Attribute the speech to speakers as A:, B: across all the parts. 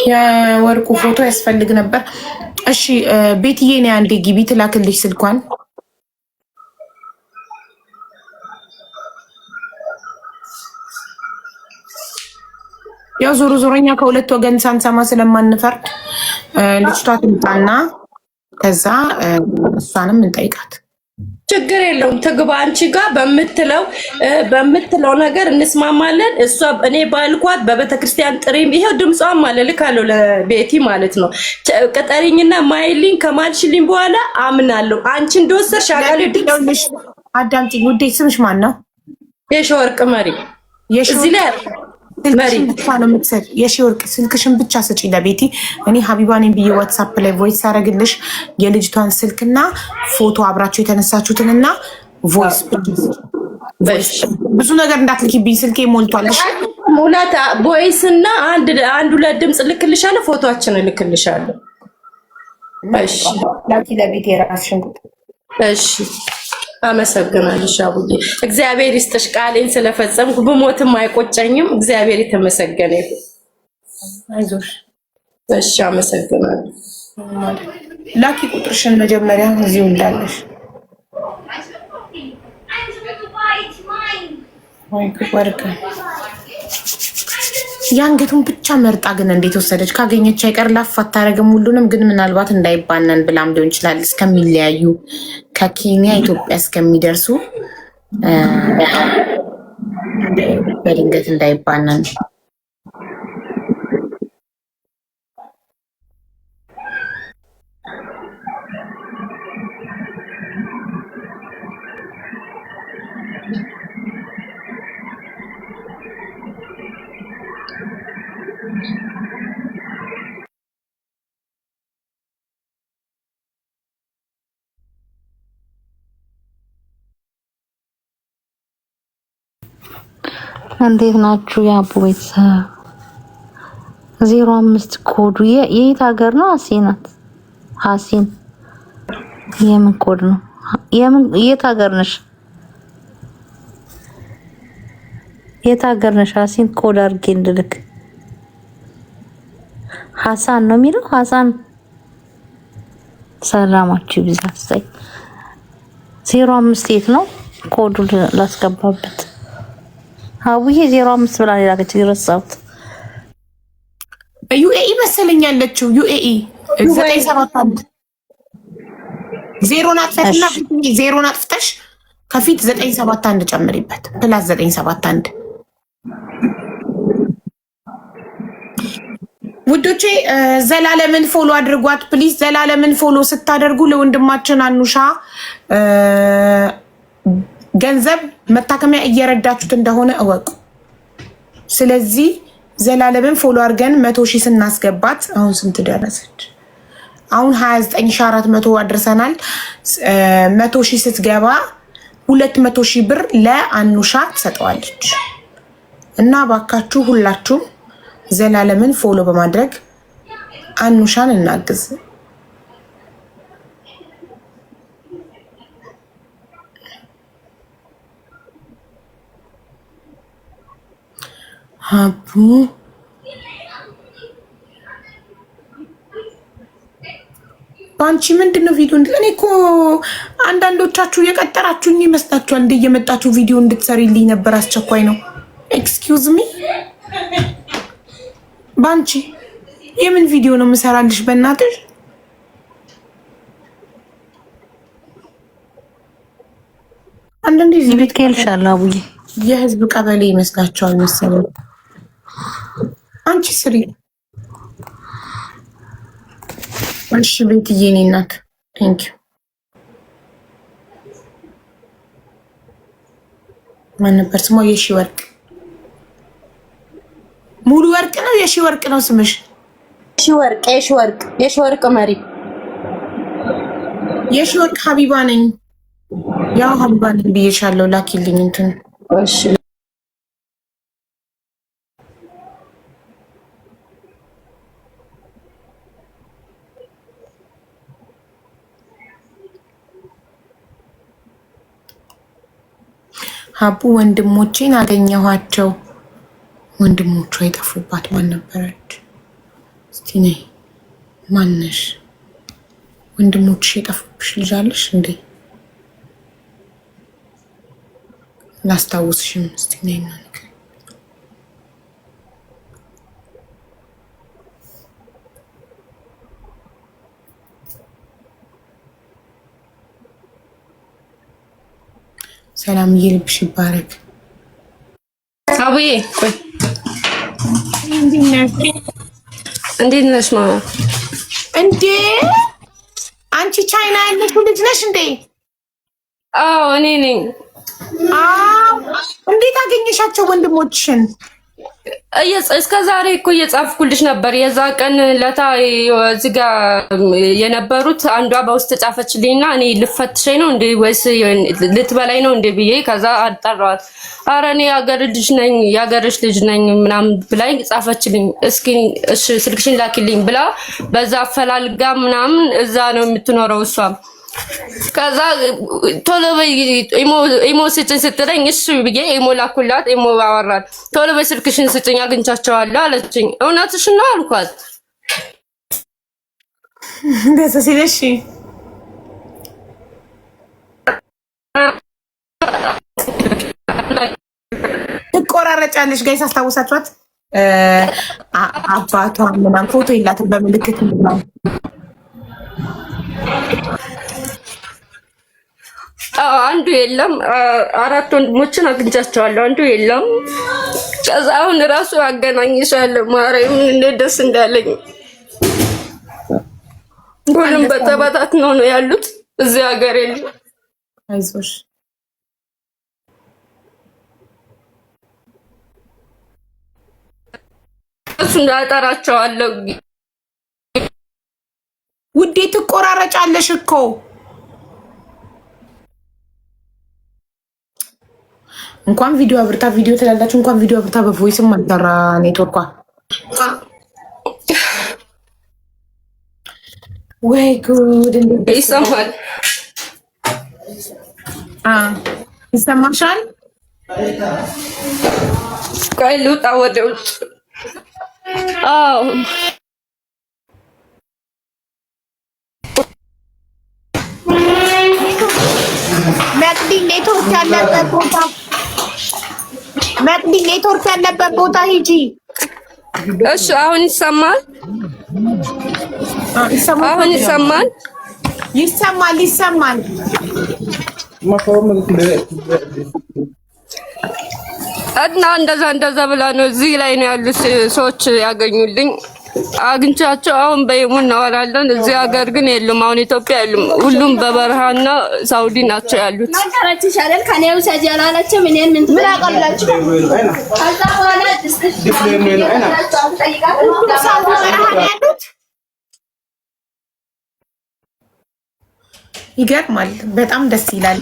A: የወርቁ ፎቶ ያስፈልግ ነበር። እሺ ቤትዬ፣ እኔ አንዴ ግቢ ትላክልሽ ስልኳን። ያው ዞሮ ዞሮኛ ከሁለት ወገን ሳንሰማ ስለማንፈርድ ልጅቷ ትምጣና ከዛ እሷንም እንጠይቃት።
B: ችግር የለውም። ትግባ አንቺ ጋር በምትለው ነገር እንስማማለን። እሷ እኔ ባልኳት በቤተክርስቲያን ጥሪም ይሄው ድምጿም አለ ልካለሁ ለቤቲ ማለት ነው። ቅጠሪኝና ማይልኝ ከማልሽልኝ በኋላ አምናለሁ። አንቺ እንደወሰድሽ አውቃለሁ። ድምፅ
A: አዳምጪኝ ውዴ። ስምሽ ማን ነው?
B: የሺወርቅ መሪ እዚህ ላይ
A: ስልክሽን ብቻ ነው የምትሰጪ። የሺወርቅ ስልክሽን ብቻ ስጪ ለቤቲ። እኔ ሀቢባ ነኝ ብዬ ዋትሳፕ ላይ voice አደረግልሽ የልጅቷን ስልክና ፎቶ አብራችሁ የተነሳችሁትንና voice ብዙ ነገር እንዳትልኪብኝ ስልኬ ሞልቷል።
B: ሙላት voice እና አንድ አንድ ሁለት ድምፅ ልክልሻለሁ፣ ፎቶአችን ልክልሻለሁ። እሺ
A: ላኪ ለቤቲ የራስሽን ቁጥር።
B: እሺ አመሰግናለሁ አቡዬ፣ እግዚአብሔር ይስጥሽ። ቃሌን ስለፈጸምኩ ብሞትም አይቆጨኝም። እግዚአብሔር የተመሰገነ ይሁን።
A: አይዞሽ።
B: እሺ አመሰግናለሁ።
A: ላኪ ቁጥርሽን መጀመሪያ እዚሁ እንዳለሽ። ወይ ወርቅ የአንገቱን ብቻ መርጣ ግን እንዴት ወሰደች? ካገኘች አይቀር ላፍ አታረግም ሁሉንም። ግን ምናልባት እንዳይባነን ብላም ሊሆን ይችላል። እስከሚለያዩ ከኬንያ ኢትዮጵያ እስከሚደርሱ በድንገት እንዳይባነን።
C: እንዴት ናችሁ የአቡ ቤተሰብ? 05 ኮዱ የየት ሀገር ነው? ሀሲናት ሀሲን የምን ኮድ ነው? የምን የት ሀገር ነሽ? የት ሀገር ነሽ? ሀሲን ኮድ አድርጌ እንድልክ። ሀሳን ነው የሚለው ሀሳን። ሰላማችሁ ይብዛ። 05 የት ነው ኮዱ ላስገባበት? አቡዬ 05 ብላ ላከች። ረሳሁት።
A: ዩኤኢ መሰለኝ ያለችው ዩኤኢ 971 ዜሮን አጥፈትና ዜሮን አጥፍተሽ ከፊት 971 ጨምሪበት plus 971። ውዶቼ ዘላለምን follow አድርጓት please። ዘላለምን follow ስታደርጉ ለወንድማችን አኑሻ ገንዘብ መታከሚያ እየረዳችሁት እንደሆነ እወቁ። ስለዚህ ዘላለምን follow አድርገን 100,000 ስናስገባት አሁን ስንት ደረሰች? አሁን 29,400 አድርሰናል። 100,000 ስትገባ 200,000 ብር ለአኑሻ ትሰጠዋለች። እና ባካችሁ ሁላችሁም ዘላለምን follow በማድረግ አኑሻን እናግዝ። ሀቡ በአንቺ ምንድን ነው ቪዲዮ? እኔ እኮ አንዳንዶቻችሁ የቀጠራችሁኝ ይመስላችኋል። እንደ እየመጣችሁ ቪዲዮ እንድትሰሪልኝ ነበር። አስቸኳይ ነው። Excuse me በአንቺ የምን ቪዲዮ ነው የምሰራልሽ? በእናትሽ አንዳንዴ እዚህ ቤት
C: ልኬልሻለሁ አቡዬ።
A: የህዝብ ቀበሌ ይመስላችኋል መሰለኝ። አንቺ ስሪ እሺ። ቤትዬ የእኔ እናት thank you። ማን ነበር ስሟ? የሺ ወርቅ ሙሉ ወርቅ ነው። የሺ ወርቅ ነው ስምሽ?
B: የሺ ወርቅ የሺ ወርቅ የሺ ወርቅ መሪ
A: የሺ ወርቅ ሀቢባ ነኝ። ያው ሀቢባ ነኝ ብዬሻለሁ። ላኪልኝ እንትን
B: እሺ።
A: ሀቡ ወንድሞቼን አገኘኋቸው። ወንድሞቿ የጠፉባት ማን ነበረች? እስቲ ነይ። ማነሽ? ወንድሞችሽ የጠፉብሽ ልጅ አለሽ እንዴ? ላስታውስሽም። እስቲ ነይ እና ንገሪኝ። ሰላምዬ፣ ልብሽ ይባረክ።
B: አቡዬ ቆይ፣ እንዴት ነሽ ማማ?
A: እንዴ አንቺ ቻይና ያለሽው ልጅ ነሽ እንዴ?
B: አዎ እኔ ነኝ።
A: አዎ። እንዴት አገኘሻቸው ወንድሞችሽን?
B: እስከ ዛሬ እኮ እየጻፍኩልሽ ነበር። የዛ ቀን ለታ እዚህ ጋ የነበሩት አንዷ በውስጥ ጻፈችልኝና እኔ ልፈትሸኝ ነው እንዴ ወይስ ልትበላኝ ነው እንዴ ብዬ ከዛ አጣራዋት። አረ እኔ የሀገር ልጅ ነኝ የሀገርሽ ልጅ ነኝ ምናምን ብላኝ ጻፈችልኝ። እስኪ እሺ ስልክሽን ላኪልኝ ብላ በዛ አፈላልጋ ምናምን እዛ ነው የምትኖረው እሷም። ከዛ ቶሎ በይ ኢሞ ስጭኝ ስትለኝ እሺ ብዬ ኢሞ ላኩላት። ኢሞ አወራል። ቶሎ በይ ስልክሽን ስጭኝ አግኝቻቸዋለሁ አለችኝ። እውነትሽን ነው አልኳት።
A: ደስ ሲል እሺ። ትቆራረጫለሽ guys፣ አስታወሳችኋት? አባቷ ምናምን ፎቶ የላትም በምልክት ምናምን።
B: አንዱ የለም። አራት ወንድሞችን አግኝቻቸዋለሁ። አንዱ የለም። ከዛ አሁን እራሱ አገናኝሻለሁ። ማርያምን እንዴት ደስ እንዳለኝ። ሁሉም በተበታትነው ነው ያሉት። እዚህ ሀገር የለም።
A: አይዞሽ።
B: እሱ እንዳጠራቸዋለሁ።
A: ውዴ ትቆራረጫለሽ እኮ። እንኳን ቪዲዮ አብርታ ቪዲዮ ትላላችሁ። እንኳን ቪዲዮ አብርታ በ voice ም አልሰራ ኔትወርኳ። ወይ ጉድ!
B: ይሰማል?
A: ይሰማሻል?
B: ቆይ ልውጣ ወደ ውጭ። አዎ።
A: መቅዲ ኔትወርክ ያለበት ቦታ፣ መቅዲ ኔትወርክ ያለበት ቦታ ሂጂ።
B: እሺ፣ አሁን ይሰማል? አሁን ይሰማል?
A: ይሰማል፣ ይሰማል።
B: እና እንደዛ እንደዛ ብላ ነው እዚህ ላይ ነው ያሉት ሰዎች ያገኙልኝ። አግኝቻቸው አሁን በይሙ እናወራለን። እዚህ ሀገር ግን የሉም። አሁን ኢትዮጵያ የሉም። ሁሉም በበረሃና ሳውዲ ናቸው ያሉት።
D: ነገረችሽ አይደል? ከኔ ውሰጂ አላለችም። እኔን ምን ምን አቀላችሁ? ከዛ በኋላ
A: ሳውዲ በረሃ ነው ያሉት። ይገርማል። በጣም ደስ ይላል።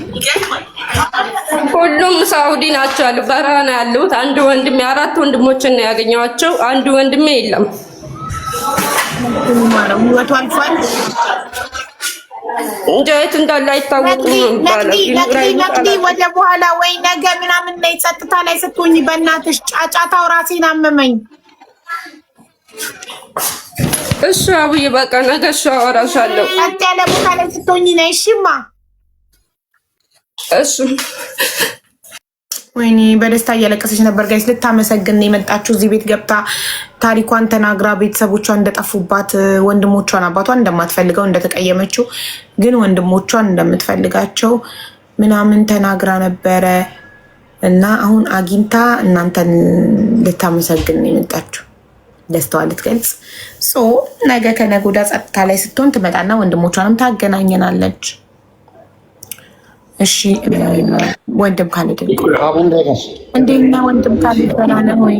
B: ሁሉም ሳውዲ ናቸው ያሉት፣ በረሃ ነው ያሉት። አንድ ወንድሜ፣ አራት ወንድሞችን ነው ያገኘኋቸው። አንድ ወንድሜ የለም።
A: ህይወቱ አልፏል።
B: እንጃ የት እንዳለ አይታወቅም ነው የሚባለው።
A: መቅዲ ወደ በኋላ ወይ ነገ ምናምን ላይ ጸጥታ ላይ ስትሆኝ በእናትሽ ጫጫታው ራሴን አመመኝ።
B: እሺ አቡዬ በቃ ነገ እሺ አወራሻለሁ።
A: ጸጥ ያለ ቦታ ላይ ስትሆኝ ነይ። እሺማ።
B: እሺ።
A: ወይኔ በደስታ እያለቀሰች ነበር guys። ልታመሰግን ነው የመጣችው። እዚህ ቤት ገብታ ታሪኳን ተናግራ ቤተሰቦቿ እንደጠፉባት፣ ወንድሞቿን፣ አባቷን እንደማትፈልገው እንደተቀየመችው፣ ግን ወንድሞቿን እንደምትፈልጋቸው ምናምን ተናግራ ነበረ እና አሁን አግኝታ እናንተን ልታመሰግን ነው የመጣችው፣ ደስታዋ ልትገልጽ። So ነገ ከነገ ወዲያ ጸጥታ ላይ ስትሆን ትመጣና ወንድሞቿንም ታገናኘናለች። እሺ ወንድም ካሊድ፣ እንዴት ነህ? ወንድም ካሊድ ደህና ነህ ወይ?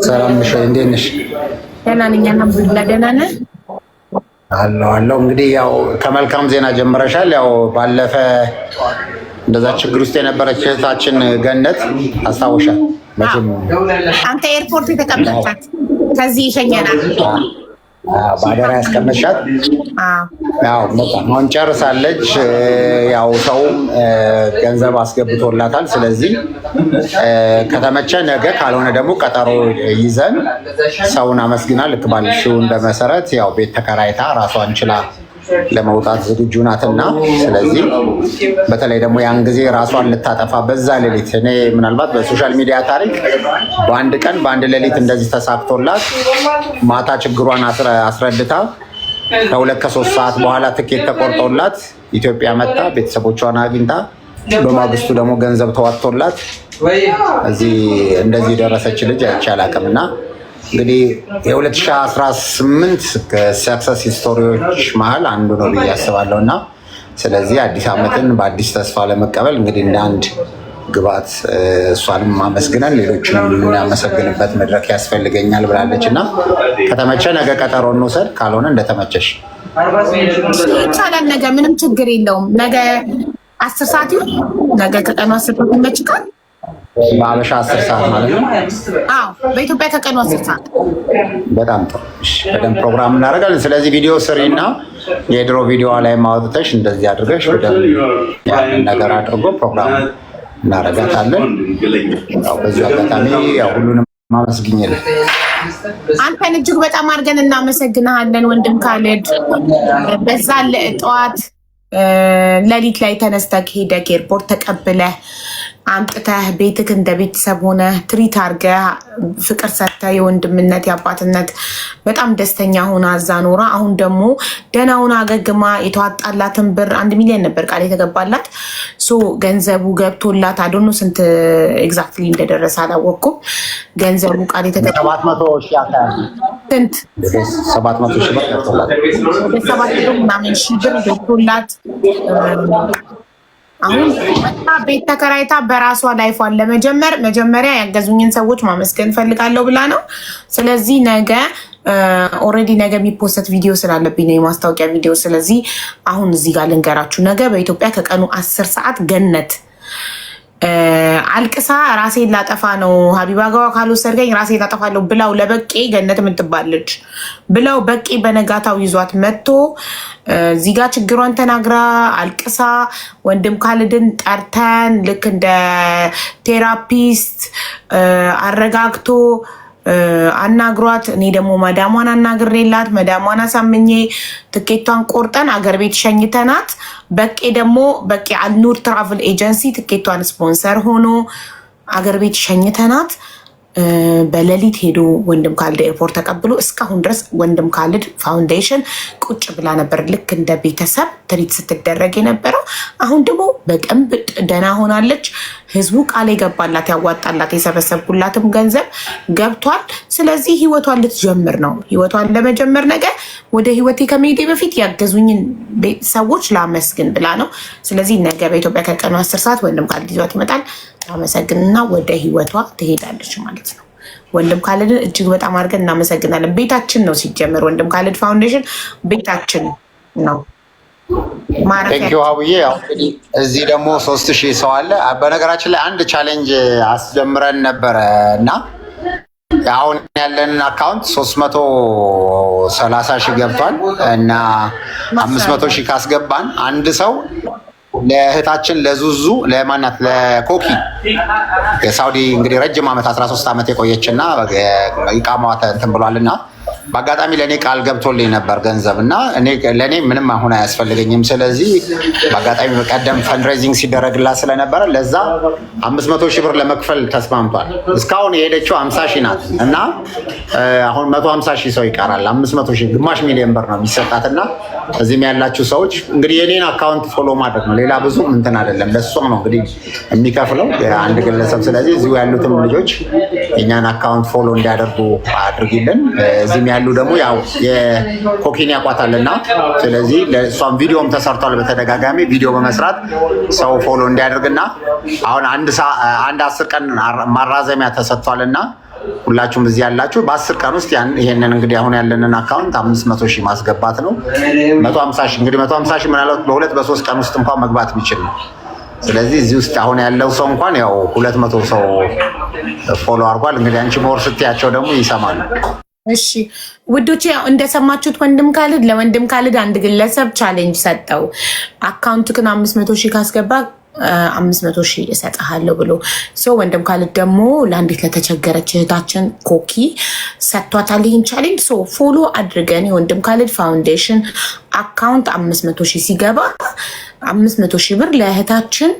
E: ሰላም ነሽ? እንዴት ነሽ?
A: ደህና ነኝ አልሐምዱሊላህ። ደህና ነህ?
E: አለሁ አለሁ። እንግዲህ ያው ከመልካም ዜና ጀምረሻል። ያው ባለፈ እንደዛ ችግር ውስጥ የነበረች እህታችን ገነት አስታወሻል መቼም።
A: አንተ ኤርፖርት የተቀበልካት ከዚህ ይሸኘናል።
E: ባደራ ያስቀመጥሻት ያው አሁን ጨርሳለች። ያው ሰውም ገንዘብ አስገብቶላታል። ስለዚህ ከተመቸ ነገ፣ ካልሆነ ደግሞ ቀጠሮ ይዘን ሰውን አመስግና ልክ ባልሽው እንደመሰረት ያው ቤት ተከራይታ ራሷን ችላ ለመውጣት ዝግጁ ናትና፣ ስለዚህ በተለይ ደግሞ ያን ጊዜ ራሷን ልታጠፋ በዛ ሌሊት፣ እኔ ምናልባት በ social media ታሪክ በአንድ ቀን በአንድ ሌሊት እንደዚህ ተሳክቶላት ማታ ችግሯን አስረድታ ከ2 ከ3 ሰዓት በኋላ ትኬት ተቆርጦላት ኢትዮጵያ መጥታ ቤተሰቦቿን አግኝታ በማግስቱ ደግሞ ገንዘብ ተዋጥቶላት እዚህ እንደዚህ ደረሰች ልጅ አይቼ አላውቅም። እና እንግዲህ የ2018 success story ዎች መሀል አንዱ ነው ብዬ አስባለሁ። እና ስለዚህ አዲስ ዓመትን በአዲስ ተስፋ ለመቀበል እንግዲህ እንደ አንድ ግብዓት እሷንም አመስግነን ሌሎችንም የምናመሰግንበት መድረክ ያስፈልገኛል ብላለች። እና ከተመቸ ነገ ቀጠሮ እንውሰድ፣ ካልሆነ እንደተመቸሽ።
A: ይቻላል። ነገ ምንም ችግር የለውም። ነገ 10 ሰዓት ይሁን። ነገ ከቀኑ 10 ሰዓት ይመችካል?
E: በአበሻ 10 ሰዓት ማለት ነው።
A: አዎ፣ በኢትዮጵያ ከቀኑ 10 ሰዓት።
E: በጣም ጥሩ። በደንብ ፕሮግራም እናደርጋለን። ስለዚህ ቪዲዮ ስሪ እና የድሮ ቪዲዮ ላይ ማውጥተሽ እንደዚህ አድርገሽ በደንብ ያንን ነገር አድርጎ ፕሮግራም እናደርጋታለን። ያው በዚሁ አጋጣሚ ያው ሁሉንም አመስግኝልን።
A: አንተን እጅግ በጣም አድርገን እናመሰግንሃለን ወንድም ካሌድ። በዛ ጠዋት ሌሊት ላይ ተነስተህ ሄደህ ኤርፖርት ተቀብለህ አምጥተህ ቤትህ እንደ ቤተሰብ ሆነ treat አድርገህ ፍቅር ሰጥተህ የወንድምነት የአባትነት በጣም ደስተኛ ሆና እዛ ኖራ አሁን ደግሞ ደህና ሆና አገግማ የተዋጣላትን ብር 1 ሚሊዮን ነበር ቃል የተገባላት። So ገንዘቡ ገብቶላት I don't know ስንት exactly እንደደረሰ አላወቅኩም። ገንዘቡ ቃል የተገባ
E: 700,000 አካባቢ።
A: ስንት?
E: 700,000 ብር ገብቶላት።
A: ወደ 700 ምናምን ሺህ ብር ገብቶላት አሁን ቤት ተከራይታ በራሷ life ፏን ለመጀመር መጀመሪያ ያገዙኝን ሰዎች ማመስገን ፈልጋለሁ ብላ ነው። ስለዚህ ነገ already ነገ የሚ post ቪዲዮ ስላለብኝ ነው፣ የማስታወቂያ ቪዲዮ። ስለዚህ አሁን እዚህ ጋር ልንገራችሁ። ነገ በኢትዮጵያ ከቀኑ 10 ሰዓት ገነት አልቅሳ ራሴን ላጠፋ ነው፣ ሀቢባ ጋዋ ካልወሰድከኝ ራሴን ላጠፋለሁ ብላው ለበቄ ገነት የምትባለች ብላው በቄ በነጋታው ይዟት መጥቶ እዚህ ጋር ችግሯን ተናግራ አልቅሳ ወንድም ካልድን ጠርተን ልክ እንደ therapist አረጋግቶ አናግሯት፣ እኔ ደግሞ መዳሟን አናግሬላት መዳሟን አሳምኜ ትኬቷን ቆርጠን አገር ቤት ሸኝተናት፣ በቄ ደግሞ በቄ አልኑር travel agency ትኬቷን ስፖንሰር ሆኖ አገር ቤት ሸኝተናት በሌሊት ሄዶ ወንድም ካልድ ኤርፖርት ተቀብሎ እስካሁን ድረስ ወንድም ካልድ foundation ቁጭ ብላ ነበር፣ ልክ እንደ ቤተሰብ treat ስትደረግ የነበረው። አሁን ደግሞ በደንብ ደህና ሆናለች። ህዝቡ ቃል የገባላት ያዋጣላት የሰበሰብኩላትም ገንዘብ ገብቷል። ስለዚህ ህይወቷን ልትጀምር ነው። ህይወቷን ለመጀመር ነገ ወደ ህይወቴ ከመሄዴ በፊት ያገዙኝን ሰዎች ላመስግን ብላ ነው። ስለዚህ ነገ በኢትዮጵያ ከቀኑ 10 ሰዓት ወንድም ካልድ ይዟት ይመጣል። ታመሰግንና ወደ ህይወቷ ትሄዳለች ማለት ነው። ወንድም ካልድን እጅግ በጣም አድርገን እናመሰግናለን። ቤታችን ነው ሲጀመር፣ ወንድም ካልድ foundation ቤታችን ነው።
E: Thank you ሀቡዬ። ያው እንግዲህ እዚህ ደግሞ 3000 ሰው አለ። በነገራችን ላይ አንድ challenge አስጀምረን ነበረ እና አሁን ያለንን account 330,000 ገብቷል እና 500,000 ካስገባን አንድ ሰው ለእህታችን ለዙዙ ለማናት ለኮኪ የሳውዲ እንግዲህ ረጅም ዓመት 13 ዓመት የቆየች እና ኢቃማዋ እንትን ብሏል እና በአጋጣሚ ለእኔ ቃል ገብቶልኝ ነበር ገንዘብ እና ለእኔ ምንም አሁን አያስፈልገኝም። ስለዚህ በአጋጣሚ በቀደም fundraising ሲደረግላት ስለነበረ ለዛ 500,000 ብር ለመክፈል ተስማምቷል። እስካሁን የሄደችው 50,000 ናት እና አሁን 150,000 ሰው ይቀራል። 500,000 ግማሽ ሚሊዮን ብር ነው የሚሰጣት እና እዚህም ያላችሁ ሰዎች እንግዲህ የኔን account follow ማድረግ ነው። ሌላ ብዙ እንትን አይደለም። ለእሷ ነው እንግዲህ የሚከፍለው አንድ ግለሰብ። ስለዚህ እዚሁ ያሉትም ልጆች የኛን account follow እንዲያደርጉ አድርጊልን። እዚህም ያሉ ደግሞ ያው የኮኪን ያውቋታልና ስለዚህ ለእሷም ቪዲዮም ተሰርቷል። በተደጋጋሚ ቪዲዮ በመስራት ሰው follow እንዲያደርግና አሁን አንድ 10 ቀን ማራዘሚያ ተሰጥቷልና ሁላችሁም እዚህ ያላችሁ በ10 ቀን ውስጥ ይሄንን እንግዲህ አሁን ያለንን account 500,000 ማስገባት ነው። 150,000 እንግዲህ 150,000 ምናልባት በ2 በ3 ቀን ውስጥ እንኳን መግባት የሚችል ነው። ስለዚህ እዚህ ውስጥ አሁን ያለው ሰው እንኳን ያው 200 ሰው follow አድርጓል። እንግዲህ አንቺ more ስትያቸው ደግሞ ይሰማሉ።
A: እሺ ውዶቼ፣ ያው እንደሰማችሁት ወንድም ካልድ ለወንድም ካልድ አንድ ግለሰብ challenge ሰጠው። Account ክን 500,000 ካስገባ 500,000 እሰጥሃለሁ ብሎ፣ so ወንድም ካልድ ደግሞ ለአንዲት ለተቸገረች እህታችን ኮኪ ሰጥቷታል ይህን challenge። So follow አድርገን የወንድም ካልድ foundation account 500,000 ሲገባ 500,000 ብር ለእህታችን